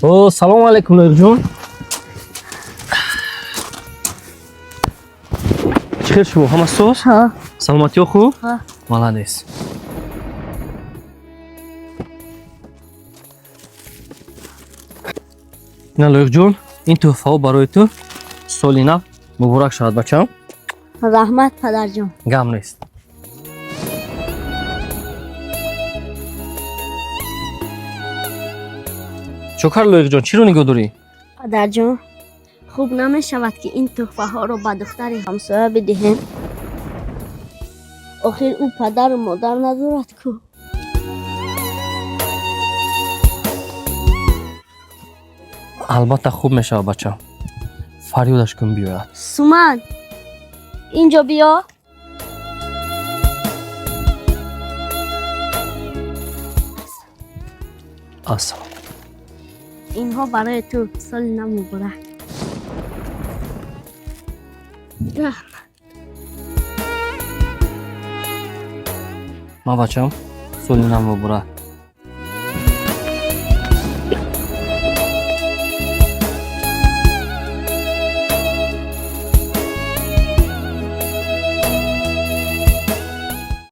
О, салому алайкум, Лоиқҷон. Чӣ хел шумо? Ҳама соз? Ҳа. Саломатиё хуб? Ҳа. Молодец. Ина, Лоиқҷон, ин тӯҳфаҳо барои ту. Соли нав муборак шавад, бачам. Раҳмат, падарҷон. Гам нест. Чокар, Лоиқҷон, чиро нигоҳ дорӣ? Падарҷон, хуб намешавад, ки ин тӯҳфаҳоро ба духтари ҳамсоя бидиҳем? Охир ӯ падару модар надорад ку. Албатта, хуб мешавад, бачам. Фарёдаш кун, биёяд. Суман, инҷо биё. Ассалом. Инҳо барои ту. Соли нав муборак. Раҳмат. Ма, бачам, соли нав муборак.